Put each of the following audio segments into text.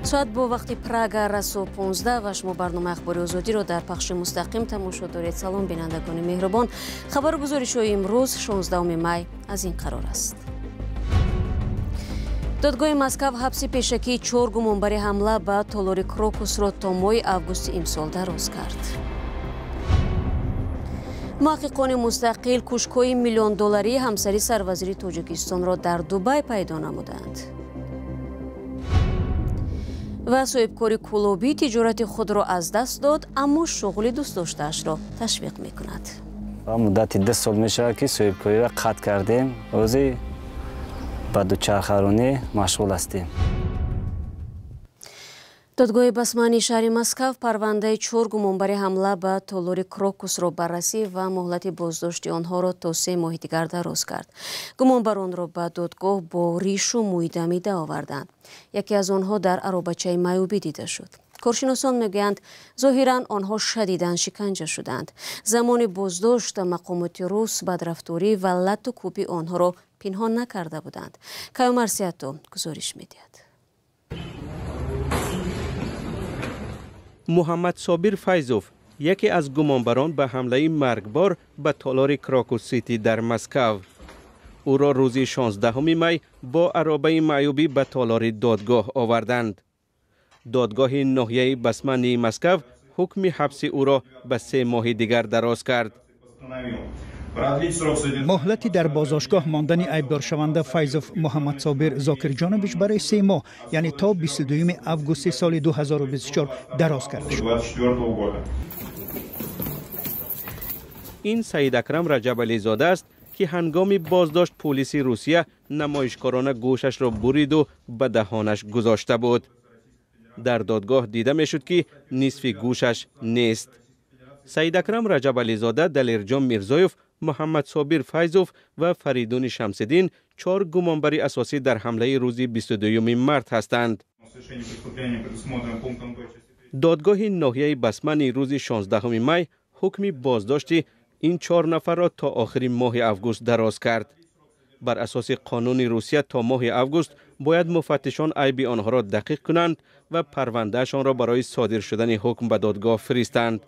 Соат бо вақти Прага расо 15 ва шумо барномаи Ахбори Озодиро дар пахши мустақим тамошо доред. Салом бинандагони меҳрубон. Хабару гузоришҳои имрӯз 16 май аз ин қарор аст. Додгоҳи Москав ҳабси пешакии 4 гумонбари ҳамла ба толори Крокусро то моҳи августи имсол дароз кард. Муҳаққиқони мустақил кушкҳои миллиондолларии ҳамсари сарвазири Тоҷикистонро дар Дубай пайдо намуданд. Ва соҳибкори кулобӣ тиҷорати худро аз даст дод, аммо шуғли дӯстдоштаашро ташвиқ мекунад. Муддати 2 сол мешавад, ки соҳибкориро қатъ кардем. Ҳозир ба дучархаронӣ машғул ҳастем. Додгоҳи Басмании шаҳри Москав парвандаи 4 гумонбари ҳамла ба толори Крокусро баррасӣ ва муҳлати боздошти онҳоро то 3 моҳи дигар дароз кард. Гумонбаронро ба додгоҳ бо ришу мӯйдамида оварданд. Яке аз онҳо дар аробачаи маъюбӣ дида шуд. Коршиносон мегӯянд, зоҳиран онҳо шадидан шиканҷа шуданд. Замони боздошт мақомоти рус бадрафторӣ ва латту кӯби онҳоро пинҳон накарда буданд. Каюмар Сиато гузориш медиҳад. Муҳаммад Собир Файзов яке аз гумонбарон ба ҳамлаи маргбор ба толори Крокус Сити дар Москав. Ӯро рӯзи 16 май бо аробаи маъюбӣ ба толори додгоҳ оварданд. Додгоҳи ноҳияи Басмании Москав ҳукми ҳабси ӯро ба 3 моҳи дигар дароз кард. Муҳлати дар боздоштгоҳ мондани айбдоршаванда Файзов Муҳаммад Собир Зокирҷонович барои 3 моҳ, яъне то 22 августи соли 2024 дароз карда шуд. Ин Саид Акрам Раҷабализода аст, ки ҳангоми боздошт пулиси Русия намоишкорона гӯшашро буриду ба даҳонаш гузошта буд. Дар додгоҳ дида мешуд, ки нисфи гӯшаш нест. Саид Акрам Раҷабализода, Далерҷон Мирзоев, Муҳаммад Собир Файзов ва Фаридуни Шамсиддин 4 гумонбари асосӣ дар ҳамлаи рӯзи 22 март ҳастанд. Додгоҳи ноҳияи Басмани рӯзи 16 май ҳукми боздошти ин 4 нафарро то охири моҳи август дароз кард. Бар асоси қонуни Русия то моҳи август бояд муфаттишон айби онҳоро дақиқ кунанд ва парвандаашонро барои содир шудани ҳукм ба додгоҳ фиристанд.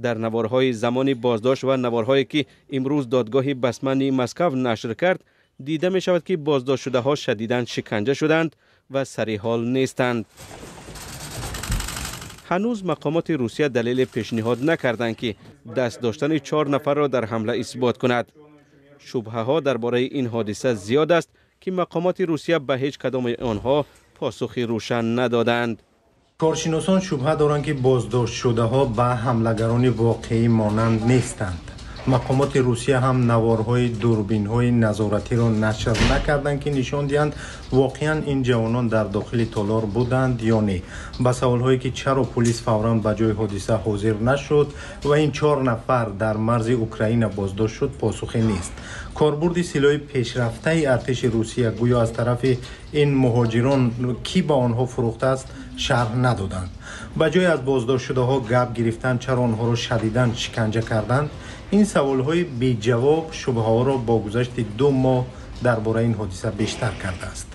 Дар наворҳои замони боздошт ва наворҳое ки имрӯз додгоҳи Басмании Москав нашр кард, дида мешавад, ки боздоштшудаҳо шадидан шиканҷа шуданд ва сариҳол нестанд. Ҳанӯз мақомоти Русия далеле пешниҳод накарданд, ки даст доштани 4 нафарро дар ҳамла исбот кунад. Шубҳаҳо дар бораи ин ҳодиса зиёд аст, ки мақомоти Русия ба ҳеҷ кадоми онҳо посухи рӯшан надоданд. Коршиносон шубҳа доранд, ки боздоштшудаҳо ба ҳамлагарони воқеӣ монанд нестанд. Мақомоти Русия ҳам наворҳои дурбинҳои назоратиро нашр накарданд, ки нишон диҳанд воқеан ин ҷавонон дар дохили толор буданд ё не. Ба саволҳое, ки чаро пулис фавран ба ҷои ҳодиса ҳозир нашуд ва ин 4 нафар дар марзи Украина боздошт шуд, посухе нест. Корбурди силоҳи пешрафтаи артиши Русия гӯё аз тарафи ин муҳоҷирон, ки ба онҳо фурӯхтааст, шарҳ надоданд. Ба ҷои аз боздоштшудаҳо гап гирифтан, чаро онҳоро шадидан шиканҷа карданд? Ин саволҳои беҷавоб шубҳаҳоро бо гузашти 2 моҳ дар бораи ин ҳодиса бештар кардааст.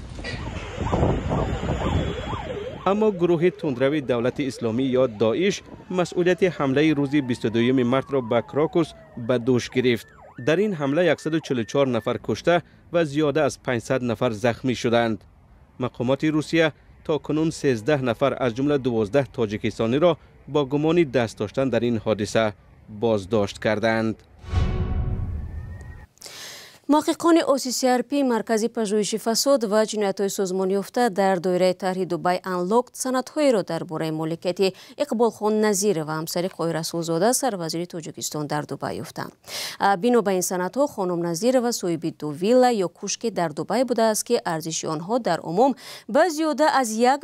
Аммо гурӯҳи тундрави Давлати Исломӣ ё Доиш масъулияти ҳамлаи рӯзи 22 мартро ба Крокус ба дӯш гирифт. Дар ин ҳамла 144 нафар кушта ва зиёда аз 500 нафар захмӣ шуданд. Мақомоти Русия то кунун 13 нафар аз ҷумла 12 тоҷикистониро бо гумони даст доштан дар ин ҳодиса боздошт карданд. Муҳаққиқони OCCRP, маркази пажӯҳиши фасод ва ҷиноятҳои созмонёфта дар доираи тарҳи Дубай Unlocked санадҳоеро дар бораи моликияти Иқболхон Назирова, ҳамсари Қоҳир Расулзода, сарвазири Тоҷикистон дар Дубай ёфтанд. Бино ба ин санадҳо, хонум Назирова соҳиби 2 вилла ё кушке дар Дубай будааст, ки арзиши онҳо дар умум ба зиёда аз 1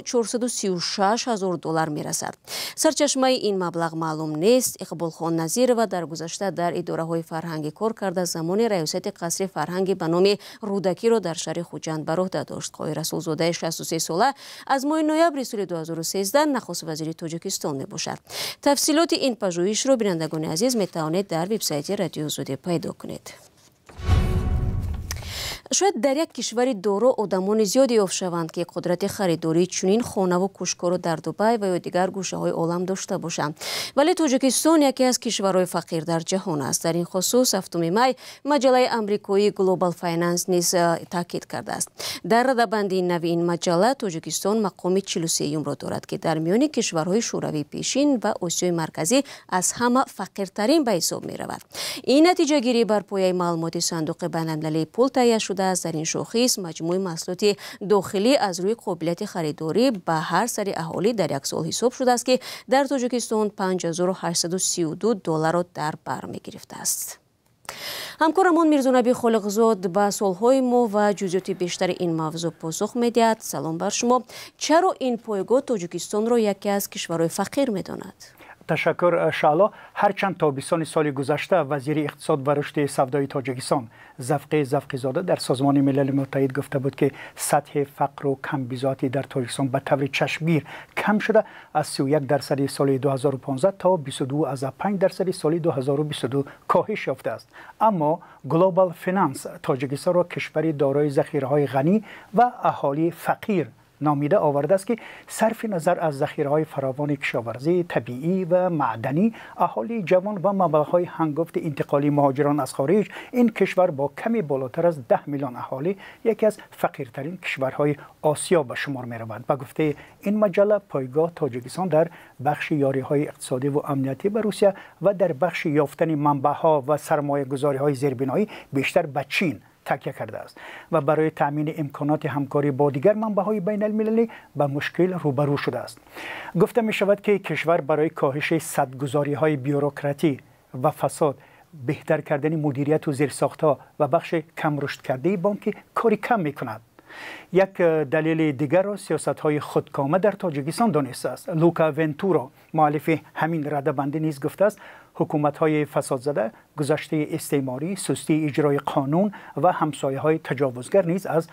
436 000 доллар мерасад. Сарчашмаи ин маблағ маълум нест. Иқболхон Назирова дар гузашта дар идораҳои фарҳангӣ кор карда, замони раёсати қасри фарҳангӣ ба номи Рӯдакиро дар шаҳри Хуҷанд ба роҳ дошт. Қоҳир Расулзодаи 63 сола аз моҳи ноябри соли 2013 нахуствазири Тоҷикистон мебошад. Тафсилоти ин пажӯҳишро, бинандагони азиз, метавонед дар вебсайти Радиои Озодӣ пайдо кунед. Шояд дар як кишвари доро одамони зиёде ёфт шаванд, ки қудрати харидории чунин хонаву кӯшкҳоро дар Дубай ва ё дигар гӯшаҳои олам дошта бошанд. Вале Тоҷикистон яке аз кишварҳои фақир дар ҷаҳон аст. Дар ин хусус 7 май маҷаллаи амрикоии Global Finance низ таъкид кардааст. Дар радабандии нави ин маҷалла Тоҷикистон мақоми 43-юмро дорад, ки дар миёни кишварҳои шӯравии пешин ва Осиёи Марказӣ аз ҳама фақиртарин ба ҳисоб меравад. Ин натиҷагирӣ бар пояи маълумоти Сандуқи байналмилалии пул таҳия шудааст. Дар ин шохис маҷмӯи маҳсулоти дохилӣ аз рӯи қобилияти харидорӣ ба ҳар сари аҳолӣ дар як сол ҳисоб шудааст, ки дар Тоҷикистон 5832 долларро дар бар мегирифтааст. Ҳамкорамон Мирзонаби Холиқзод ба суолҳои мо ва ҷузъиёти бештари ин мавзӯъ посух медиҳад. Салом бар шумо. Чаро ин пойгоҳ Тоҷикистонро яке аз кишварҳои фақир медонад? Ташаккур, Шаъло. Ҳарчанд тобистони соли гузашта вазири иқтисод ва рушди савдои Тоҷикистон Завқи Завқизода дар Созмони Милали Муттаҳид гуфта буд, ки сатҳи фақру камбизоатӣ дар Тоҷикистон ба таври чашмгир кам шуда, аз 31% соли 2015 то 22,5% соли 2022 коҳиш ёфтааст. Аммо Global Finance Тоҷикистонро кишвари дорои захираҳои ғанӣ ва аҳолии фақир номида овардааст, ки сарфи назар аз захираҳои фаровони кишоварзӣ, табиӣ ва маъданӣ, аҳолии ҷавон ва маблағҳои ҳангофти интиқоли муҳоҷирон аз хориҷ, ин кишвар бо ками болотар аз 10 миллион аҳолӣ яке аз фақиртарин кишварҳои Осиё ба шумор меравад. Ба гуфтаи ин маҷалла, пойгоҳ Тоҷикистон дар бахши ёриҳои иқтисодӣ ва амниятӣ ба Русия ва дар бахши ёфтани манбаъҳо ва сармоягузориҳои зербиноӣ бештар ба Чин такя кардааст ва барои таъмини имконоти ҳамкорӣ бо дигар манбаъҳои байналмилалӣ ба мушкил рӯбарӯ шудааст. Гуфта мешавад, ки кишвар барои коҳиши садгузориҳои бюрократӣ ва фасод, беҳтар кардани мудирияту зерсохтҳо ва бахши камрушдкардаи бонкӣ кори кам мекунад. Як далели дигарро сиёсатҳои худкома дар Тоҷикистон донистааст. Лука Вентуро, муаллифи ҳамин радабандӣ, низ гуфтааст, ҳукуматҳои фасодзада, гузаштаи истеъморӣ, сустии иҷрои қонун ва ҳамсояҳои таҷовузгар низ аз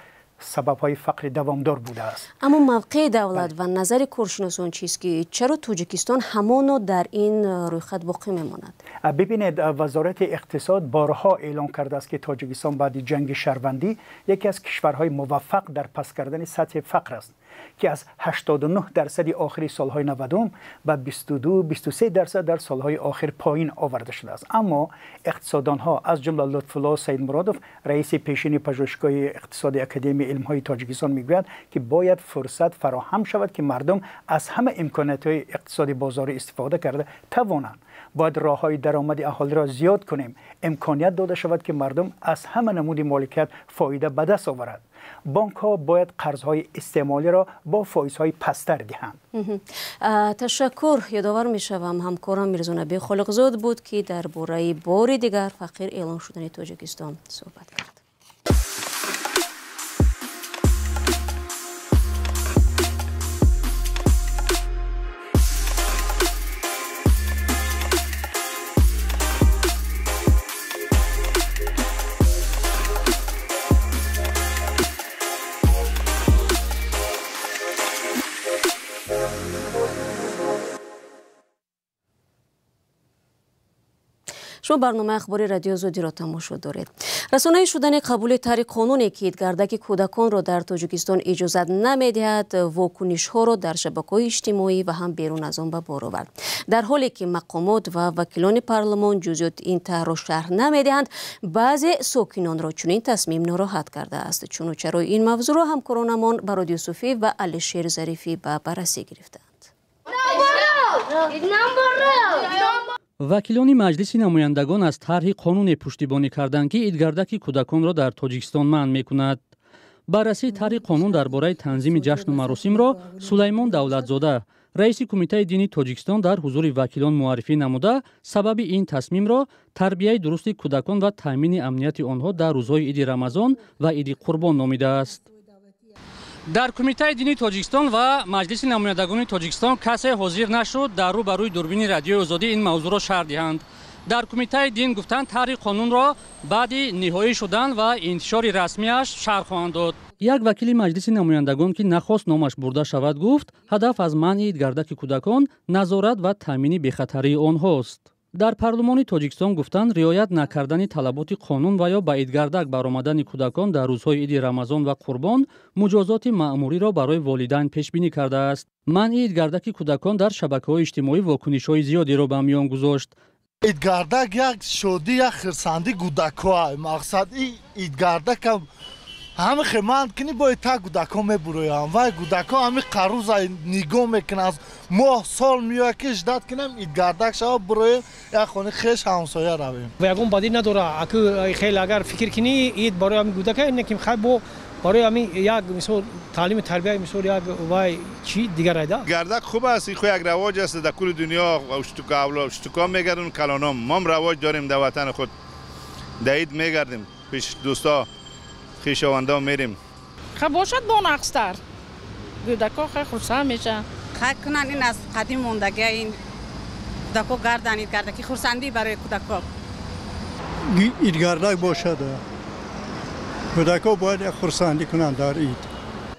сабабҳои фақри давомдор будааст. Аммо мавқеи давлат ва назари коршиносон чист, ки чаро Тоҷикистон ҳамоно дар ин рӯйхат боқӣ мемонад? Бибинед, Вазорати иқтисод борҳо эълон кардааст, ки Тоҷикистон баъди ҷанги шаҳрвандӣ яке аз кишварҳои муваффақ дар паст кардани сатҳи фақр аст, ки аз 89% охири солҳои 90 ба 22-23% дар солҳои охир поин оварда шудааст. Аммо иқтисоддонҳо, аз ҷумла Лутфулло Саидмуродов, раиси пешини пажӯҳишгоҳи иқтисоди Академияи илмҳои Тоҷикистон, мегӯяд, ки бояд фурсат фароҳам шавад, ки мардум аз ҳама имкониятҳои иқтисоди бозорӣ истифода карда тавонанд. Бояд роҳҳои даромади аҳолиро зиёд кунем, имконият дода шавад, ки мардум аз ҳама намуди моликият фоида ба даст оварад. Бонкҳо бояд қарзҳои истеъмолиро бо фоизҳои пасттар диҳанд. Ташаккур. Ёдовар мешавам, ҳамкорам Мирзонаби Холиқзод буд, ки дар бораи бори дигар фақир эълон шудани Тоҷикистон суҳбат кард. Шумо барномаи ахбори Радиои Озодиро тамошо доред. Расонаӣ шудани қабули тарҳи қонуне, ки идгардаки кӯдаконро дар Тоҷикистон иҷозат намедиҳад, вокунишҳоро дар шабакаҳои иҷтимоӣ ва ҳам берун аз он ба бор овард. Дар ҳоле ки мақомот ва вакилони парлумон ҷузъиёти ин тарҳро шарҳ намедиҳанд, баъзе сокинонро чунин тасмим нороҳат кардааст. Чуну чарои ин мавзӯъро ҳамкоронамон Барод Юсуфӣ ва Алишер Зарифӣ ба баррасӣ гирифтаанд. Вакилони Маҷлиси намояндагон аз тарҳи қонуне пуштибонӣ карданд, ки идгардаки кӯдаконро дар Тоҷикистон манъ мекунад. Баррасии тарҳи қонун дар бораи танзими ҷашну маросимро Сулаймон Давлатзода, раиси Кумитаи дини Тоҷикистон, дар ҳузури вакилон муаррифӣ намуда, сабаби ин тасмимро тарбияи дурусти кӯдакон ва таъмини амнияти онҳо дар рӯзҳои иди Рамазон ва иди Қурбон номидааст. Дар Кумитаи дини Тоҷикистон ва Маҷлиси намояндагони Тоҷикистон касе ҳозир нашуд дар рӯ ба рӯи дурбини Радиои Озодӣ ин мавзӯъро шарҳ диҳанд. Дар Кумитаи дин гуфтанд, тарҳи қонунро баъди ниҳоӣ шудан ва интишори расмиаш шарҳ хоҳанд дод. Як вакили Маҷлиси намояндагон, ки нахост номаш бурда шавад, гуфт, ҳадаф аз манъи идгардаки кӯдакон назорат ва таъмини бехатарии онҳост. Дар парлумони Тоҷикистон гуфтанд, риоят накардани талаботи қонун ва ё ба идгардак баромадани кӯдакон дар рӯзҳои иди Рамазон ва Қурбон муҷозоти маъмуриро барои волидайн пешбинӣ кардааст. Манъи идгардаки кӯдакон дар шабакаҳои иҷтимоӣ вокунишҳои зиёдеро ба миён гузошт. Идгардак як шодӣ, як хирсандӣ кӯдакҳоа. Мақсад идгардакам ҳами хеманд кини бои та кӯдакҳо мебуроянд. Вай кӯдакҳо ҳами қаруза нигоҳ мекунанд. Моҳ сол меояд ки ждать кунем идгардак шава буроем, як хони хеш ҳамсоя равем. Ва ягон бадӣ надора. Аку хеле агар фикр кунӣ, ид барои ҳами кӯдака не ки хай бо барои ҳами як мисол таълими тарбия, мисол як вай чи дигар айда. Гардак хуб аст, ин ху як равоҷ аст дар кули дунё, уштука мегардем калоном. Мо ҳам равоҷ дорем дар ватани худ. Дар ид мегардем пеш дӯсто, хешовандо мерем. Ха бошад бо нақстар. Кӯдакҳо хай хурсанд мешаванд. Хай кунанд, ин аз қадим мондагия, ин кӯдакҳо гарданд идгардаки, хурсандӣ барои кӯдакҳо. Идгардак бошад, кӯдакҳо бояд як хурсандӣ кунанд дар ид.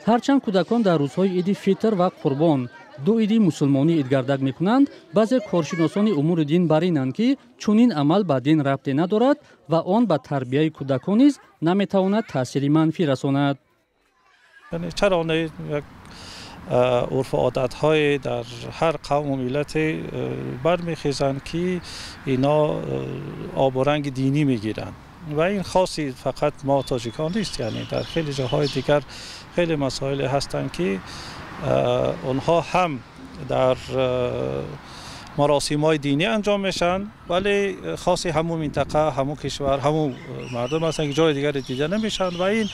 Ҳарчанд кӯдакон дар рӯзҳои иди Фитр ва Қурбон, ду иди мусулмонӣ, идгардак мекунанд, баъзе коршиносони умури дин бар инанд, ки чунин амал ба дин рабте надорад ва он ба тарбияи кӯдакон низ наметавонад таъсири манфӣ расонад. Чаро не, як урфу одатҳое дар ҳар қавму миллате бармехезанд, ки ино обу ранги динӣ мегиранд ва ин хоси фақат мо тоҷикон нест. Яъне дар хеле ҷоҳои дигар хеле масоиле ҳастанд, ки онҳо ҳам дар маросимҳои динӣ анҷом мешаванд, вале хоси ҳамун минтақа, ҳамун кишвар, ҳамун мардум ҳастанд, ки ҷои дигаре дида намешаванд ва ин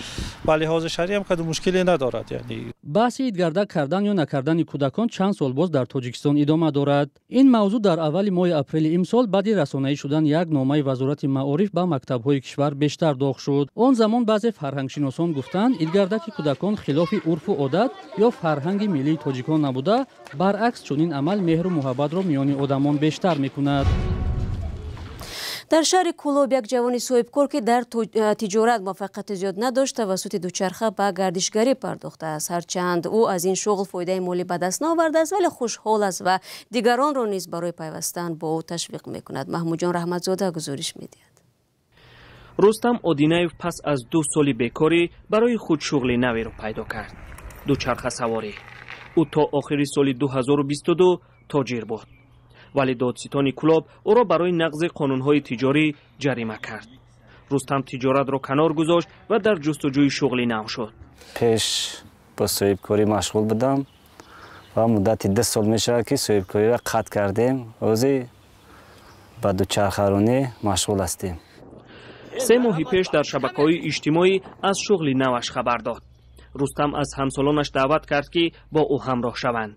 ба лиҳози шаръӣ ҳам кадом мушкиле надорад. Яъне баҳси идгардак кардан ё накардани кӯдакон чанд сол боз дар Тоҷикистон идома дорад. Ин мавзӯъ дар аввали моҳи апрели имсол баъди расонаӣ шудан як номаи Вазорати маориф ба мактабҳои кишвар бештар доғ шуд. Он замон баъзе фарҳангшиносон гуфтанд, идгардаки кӯдакон хилофи урфу одат ё фарҳанги миллии тоҷикон набуда, баръакс, чунин амал меҳру муҳаббатро миёни одамон бештар мекунад. Дар шаҳри Кӯлоб як ҷавони соҳибкор, ки дар тиҷорат муваффақияти зиёд надошт, тавассути дучарха ба гардишгарӣ пардохтааст. Ҳарчанд ӯ аз ин шуғл фоидаи молӣ ба даст наовардааст, вале хушҳол аст ва дигаронро низ барои пайвастан бо ӯ ташвиқ мекунад. Маҳмудҷон Раҳматзода гузориш медиҳад. Рустам Одинаев пас аз 2 соли бекорӣ барои худ шуғли наверо пайдо кард: дучархасаворӣ. Ӯ то охири соли 2022 тоҷир буд, вале додситони Кӯлоб ӯро барои нақзи қонунҳои тиҷорӣ ҷарима кард. Рустам тиҷоратро канор гузошт ва дар ҷустуҷӯи шуғли нав шуд. Пеш бо соҳибкорӣ машғул будам ва муддати 2 сол мешавад, ки соҳибкориро қатъ кардем. Ҳозир ба дучархаронӣ машғул ҳастем. 3 моҳи пеш дар шабакаҳои иҷтимоӣ аз шуғли наваш хабар дод. Рустам аз ҳамсолонаш даъват кард, ки бо ӯ ҳамроҳ шаванд.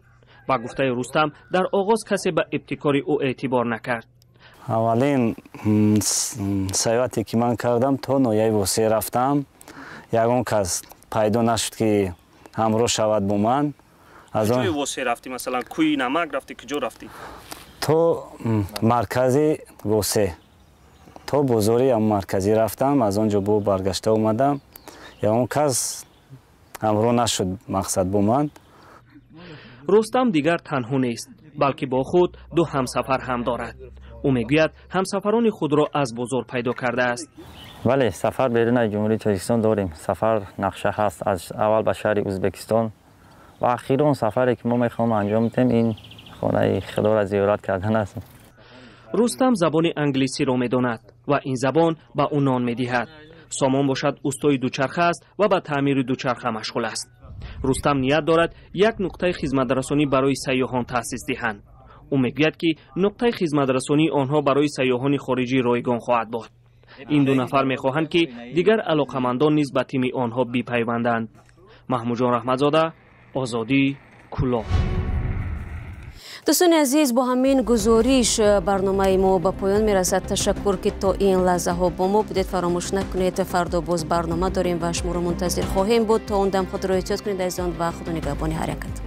Ба гуфтаи Рустам, дар оғоз касе ба ибтикори ӯ эътибор накард. Аввалин сайёҳате ки ман кардам, то ноҳияи Восеъ рафтам. Ягон кас пайдо нашуд, ки ҳамроҳ шавад бо ман. Куҷои Восеъ рафтӣ? Масалан, кӯи Намак рафтӣ, куҷо рафтӣ? То маркази Восеъ, то бозори марказӣ рафтам, аз он ҷо бо баргашта омадам. Ягон кас ҳамроҳ нашуд мақсад бо ман. Рустам дигар танҳо нест, балки бо худ 2 ҳамсафар ҳам дорад. Ӯ мегӯяд, ҳамсафарони худро аз бозор пайдо кардааст. Бале, сафар берун аз Ҷумҳурии Тоҷикистон дорем. Сафар нақша ҳаст аз аввал ба шаҳри Ӯзбекистон ва ахирон сафаре ки мо мехоҳем анҷом диҳем, ин хонаи Худоро зиёрат кардан аст. Рустам забони англисиро медонад ва ин забон ба ӯ нон медиҳад. Сомон бошад устои дучарха аст ва ба таъмири дучарха машғул аст. Рустам ният дорад як нуқтаи хизматрасонӣ барои сайёҳон таъсис диҳанд. Ӯ мегӯяд, ки нуқтаи хизматрасонии онҳо барои сайёҳони хориҷӣ ройгон хоҳад буд. Ин 2 нафар мехоҳанд, ки дигар алоқамандон низ ба тими онҳо бипайванданд. Маҳмудҷон Раҳматзода, Озодӣ, Кӯлоб. Дӯстони азиз, бо ҳамин гузориш барномаи мо ба поён мерасад. Ташаккур, ки то ин лаҳзаҳо бо мо будед. Фаромӯш накунед, фардо боз барнома дорем ва шуморо мунтазир хоҳем буд. То он дам худро эҳтиёт кунед, азизон, ва худо нигаҳбони ҳар якатон.